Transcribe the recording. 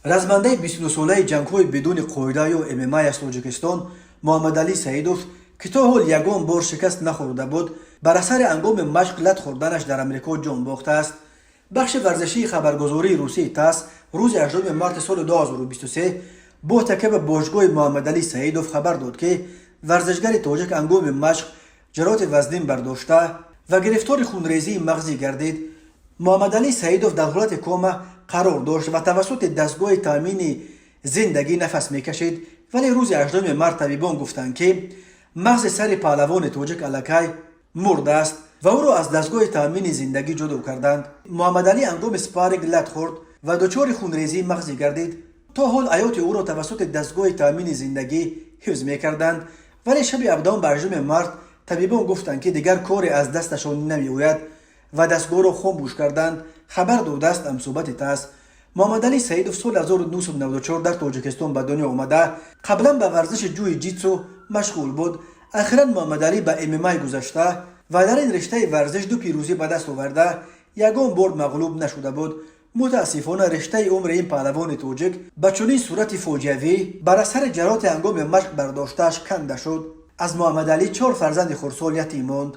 Размандаи 22-солаи ҷангҳои бидуни қоида ё ММА аз Тоҷикистон Муҳаммадалӣ Саидов, ки то ҳол ягон бор шикаст нахӯрда буд, бар асари ҳангоми машқ лат хӯрданаш дар Амрико ҷон бохтааст. Бахши варзишии хабаргузории русии ТАСС рӯзи 8 марти соли 2023 бо такя ба бошгоҳи Муҳаммадалӣ Саидов хабар дод, ки варзишгари тоҷик ҳангоми машқ ҷароҳати вазнин бардошта ва гирифтори хунрезии мағзӣ гардид. Муҳаммадалӣ Саидов дар ҳолати кома қарор дошт ва тавассути дастгоҳи таъмини зиндагӣ нафас мекашид, вале рӯзи 8 март табибон гуфтанд, ки мағзи сари паҳлавони тоҷик аллакай мурдааст ва ӯро аз дастгоҳи таъмини зиндагӣ ҷудо карданд. Муҳаммадалӣ ҳангоми спарринг лат хӯрд ва дучори хунрезии мағзӣ гардид. То ҳол ҳаёти ӯро тавассути дастгоҳи таъмини зиндагӣ ҳифз мекарданд, вале шаби 17 ба 8 март табибон гуфтанд, ки дигар коре аз дасташон намеояд ва дастгоҳро хомӯш карданд, хабар додааст ҳамсӯҳбати ТАСС. Муҳаммадалӣ Саидов соли 1994 дар Тоҷикистон ба дунё омада, қаблан ба варзиши ҷуи-ҷитсу машғул буд. Ахиран Муҳаммадалӣ ба ММА гузашта ва дар ин риштаи варзиш ду пирӯзӣ ба даст оварда, ягон бор мағлуб нашуда буд. Мутаассифона, риштаи умри ин паҳлавони тоҷик ба чунин сурати фоҷиавӣ бар асари ҷароҳати ҳангоми машқ бардоштааш канда шуд. Аз Муҳаммадалӣ чор фарзанди хурдсол ятим монд.